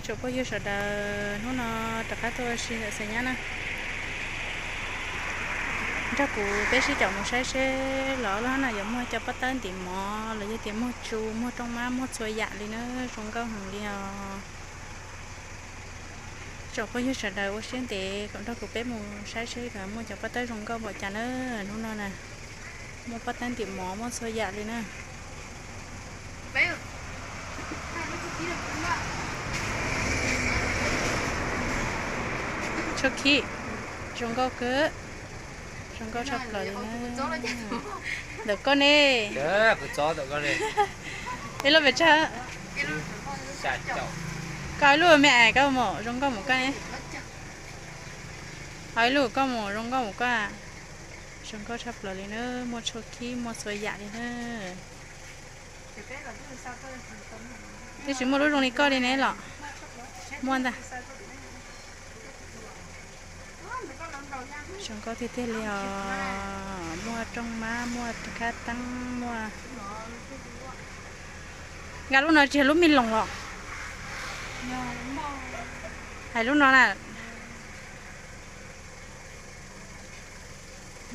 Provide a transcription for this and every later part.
Tsoom phooj ywg sawv daws, hnub no rov qab tuaj ua si ntawm Xais Nyab na. Nrog kuv peb sib caum mus saib seb los ob lub hab no yuav muaj cov pob tawb ntim mov los yog tias muag tsu, muag rooj mab, muag txhua yam li na, zoo nkauj heev li os. Tsoom phooj ywg sawv daws ua siab ntev kom nrog kuv peb mus saib seb muaj cov pob tawb zoo nkauj npaum cas na. Hnub no na, muaj pob tawb ntim mov, muaj txhua yam li na. Tshuab khib, zoo nkauj kawg, zoo nkauj tshaj plaws li na. Ntawm koj ne? Ib lub pes tsawg? Koj ib lub me, koj mus zoo nkauj mus koj ne. Ib lub koj mus zoo nkauj mus koj. Zoo nkauj tshaj plaws li na, muaj tshuab khib, muaj txhua yam li na. Twb tsis muaj lub zoo li koj li ne los? Muaj ntag. Zoo nkauj tiag tiag li os, muaj rooj mab, muaj khab teeb, muaj. Nqa lub no tsis yog lub me loos los? Hais lub no na.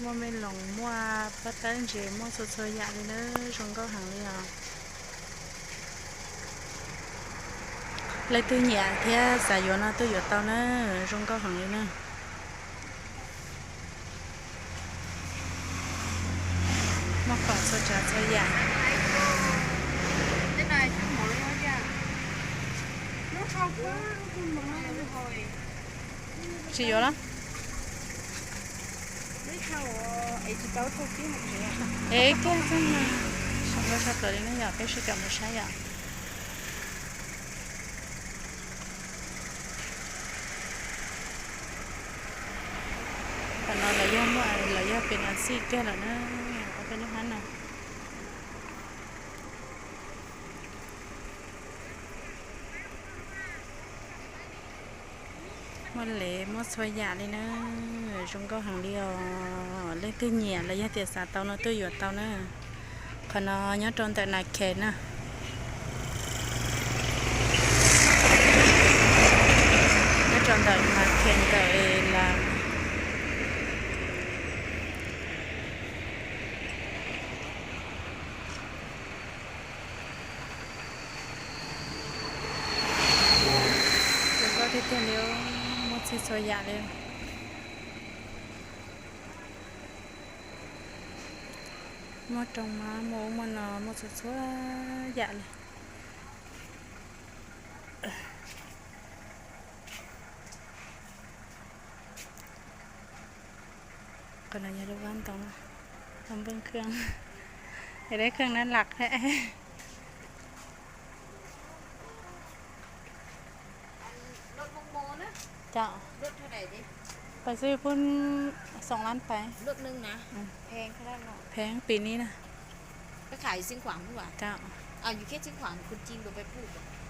Muaj me loos, muaj pob tawb ntses, muaj txhua txhua yam li na, zoo nkauj heev li os. Leej twg nyiam thiab xav yuav no tuaj yuav tau na, zoo nkauj heev li na. Muaj khoom txhua tsav txhua yam. Tsis yuav los? Es kiag txog no, sawv daws sawv daws li no yom, peb sib caum mus saib yom. Qhov no los yog muaj, los yog pes nas xij kiag lawm na, ob peb lub hab no. Muaj lev muaj txhua yam li na, zoo nkauj heev li os. Leej twg nyiam los yog tias xav tau no tuaj yuav tau na. Qhov no nyob rau ntawm Nas Khes na. Nyob rau ntawm Nas Khes ntawm las. Zoo nkauj tiag tiag li, muaj txhij txhua yam li. Muaj rooj mab, muaj ub muaj no, muaj txhua txhua yam li. Qhov no yog lub vaj ntoo, lub nplooj khej, es lub khej na lam. Cov pais xwb pub xoom lab pais. Pheej pis ni na.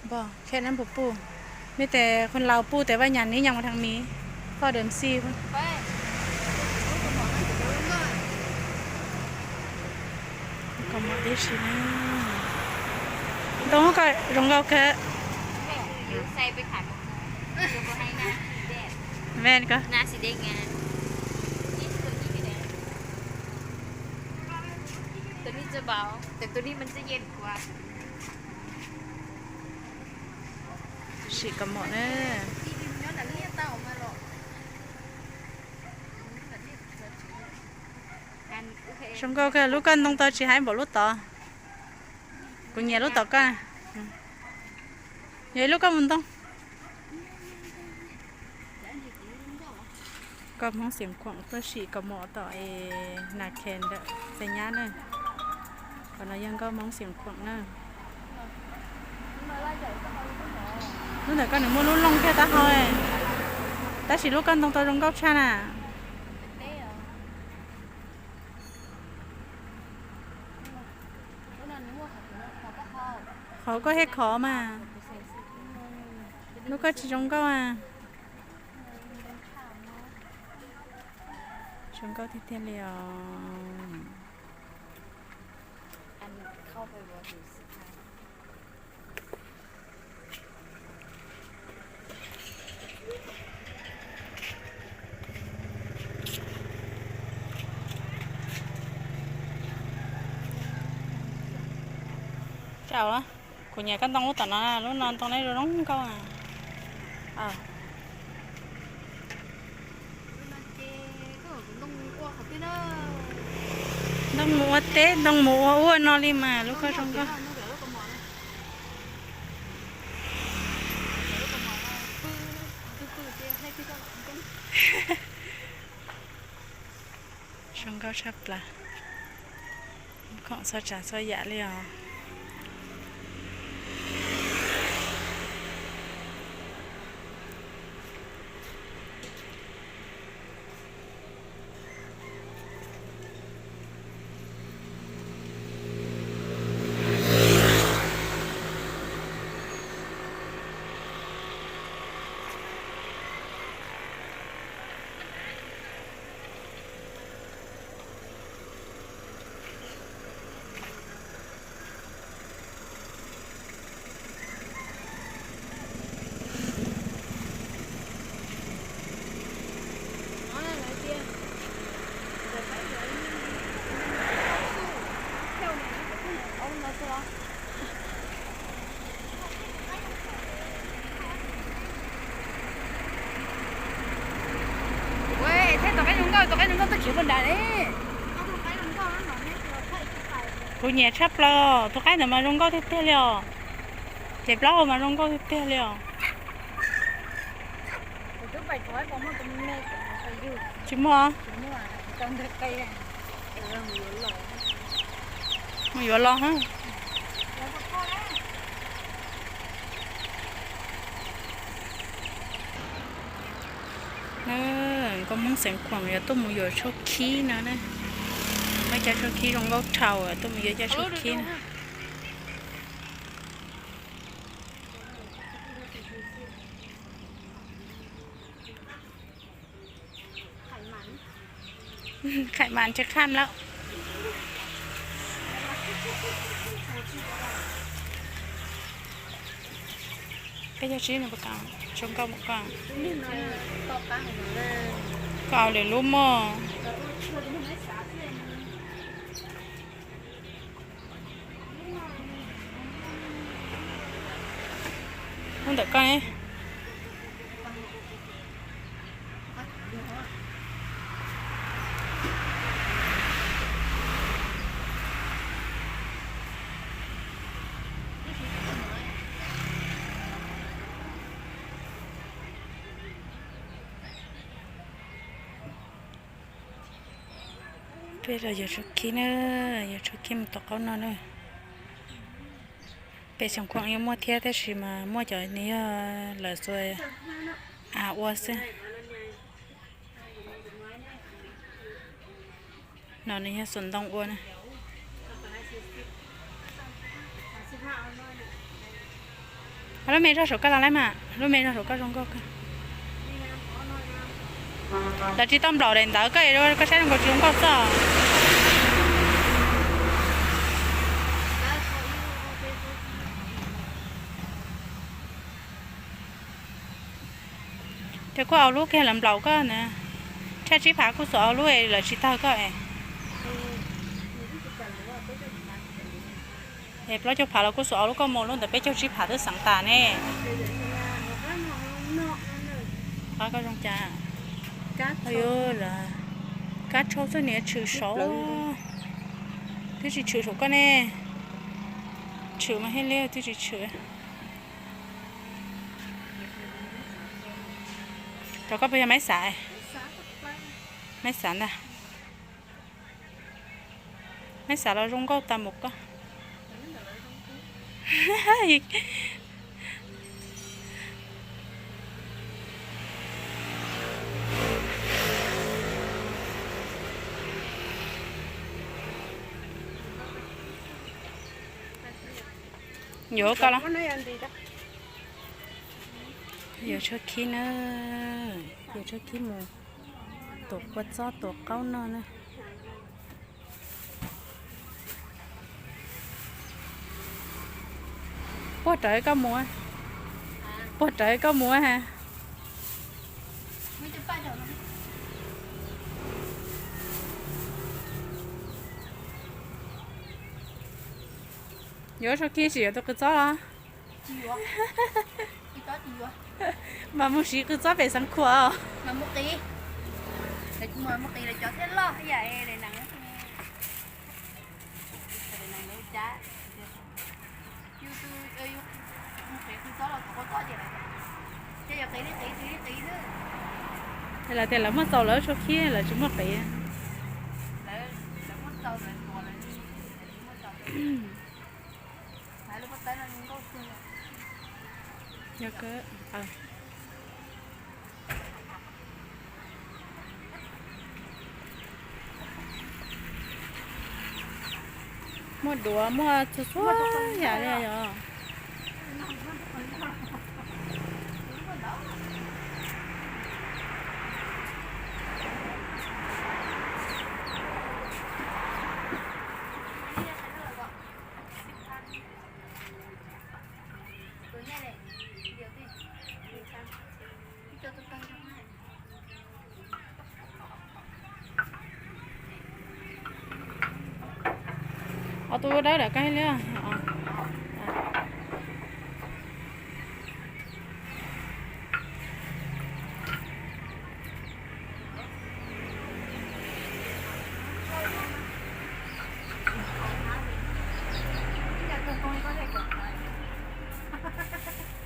Npog, khej nab npus puj, mej tes koj laus puj tes vaj nyas ni nyob mus thaj mis, koj dam xij. Koj mom tib si, ntoo koj zoo nkauj kawg. Ven ko. Sim kos mom na. Zoo nkauj kawg, lub koj ntoo tau tsis haib npaum lub tod. Kuv nyiam lub tom koj. Yog ib lub koj mus ntoo. Koj Hmoob Xeev Khuam tuaj sim kos mom tom es Nas Khes ntawm Xais Nyab na. Qhov no yog nkauj Hmoob Xeev Khuam na. Lub ntawm koj nws muaj lub looj kiag taub hau, tab sis lub koj ntoo tau zoo nkauj tshaj na. Qhov koj thiaj khov mas, lub koj tsis zoo nkauj a. Zoo nkauj tiag tiag li os. Kuv nyiam koj ntoo lub tom no, lub no ntoo neb zoo zoo nkauj. Ntoo mus ua teb, ntoo mus ua ua no li mas lub koj zoo nkauj. Zoo nkauj tshaj plaws. Khoom txhua tsav txhua yam li os. Tus qaib zoo nkauj, tus qaib zoo nkauj tuaj khiav puag nrad ne. Kuv nyiam tshaj plaws, tus qaib ntawd mas zoo nkauj tiag tiag li os. Ces plaub hau mas zoo nkauj tiag tiag li os. Tsis muaj. Mus yuav los. Nkauj Hmoob xeem Khuam yuav tuaj mus yuav tshuaj khib no na. Muaj cov tshuaj khib zoo nkauj dhau, tuaj mus yuav cov tshuaj khib no. Khaim mas tsis kham lawm. Peb caug tsib no puas kam? Zoo nkauj mus koj. Koj lwm lub mog. Lub ntawm koj ne. Peb los yuav tshuaj khib na, yuav tshuaj khib mus tom qab no na. Peb xeem Khuam yeej muaj thiab tab sis mas muaj cov nws yog lawv xuas av ua xwb. No nws yog xuas ntoo ua na. Lub me zog saum koj los lawm mas, lub me zog saum koj zoo nkauj kawg. Lawv tsis tau nplaum daim ntawv koj, koj saib zoo nkaus tsis zoo nkauj xwb. Ces kuj au lub kiag lawv nplaum koj na. Tshaj tsib phav kuj xuas au lub es lawv tsis tawg koj es. Es plaub caug phav los kuj xuas au lub koj mus, lub ntawd peb caug tsib phav twb xeev tas ne. Qab koj zoo cas? Kab tshau xwb, niam tshwm saud. Twb tsis tshwm saum koj ne. Tshwm mas thiaj li twb tsis tshwm. Cov koj puas yog maiv xav? Maiv xav ntag. Maiv xav los zoo nkauj tas mus koj. Yuav koj los? Yuav tshuaj khib na, yuav tshuaj khib mus tuav kua txob tuav qaub noj na. Puag rawv koj mus, puag rawv koj mus ha. Yuav Suab Khib sim yuav tus qw txob los? Mas mus siv qw txob pem Xeev Khuam os. Lawv tias lawv muaj txaus lawv Suab Khib, lawv tsis muaj qiv. Muaj duav, muaj txhua txhua yam li os. Ob tug dawb dawm koj li.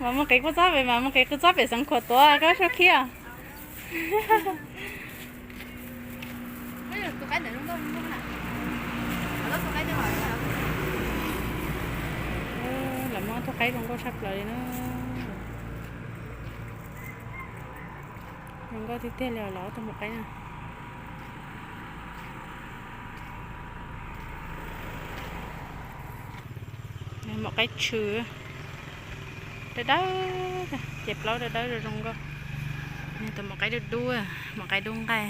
Mas mus qiv qw txob pem, mas mus qiv qw txob pem Xeev Khuam tuav koj Suab Khib. Lawv muab tus qaib zoo nkauj tshaj plaws li na. Zoo nkauj tiag tiag li os, los ob tug maum qaib na. Maum qaib tshwm, dawb dawb, ces plaub dawb dawb zoo nkauj. Tus maum qaib dub dub, maum qaib dub nqaij,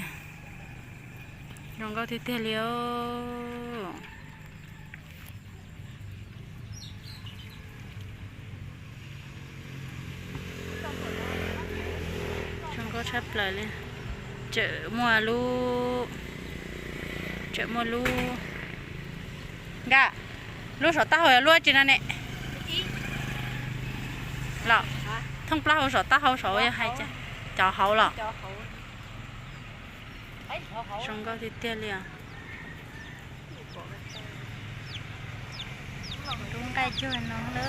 zoo nkauj tiag tiag li os. Zoo nkauj tshaj plaws li. Tseem muaj lub, tseem muaj lub, nkaj, lub saum taub hau yog lub tsi no ne? Los thooj plaub hau saum taub hau saud yog hais cov hauv los? Zoo nkauj tiag tiag li os. Lub nqaij cuag no lawm.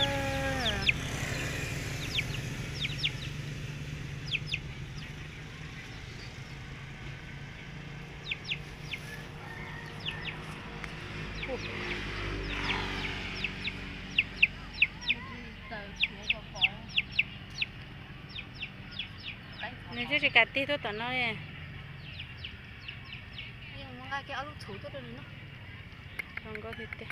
Nws twb tsis kam tig tuaj tom no li. Zoo nkauj tiag tiag.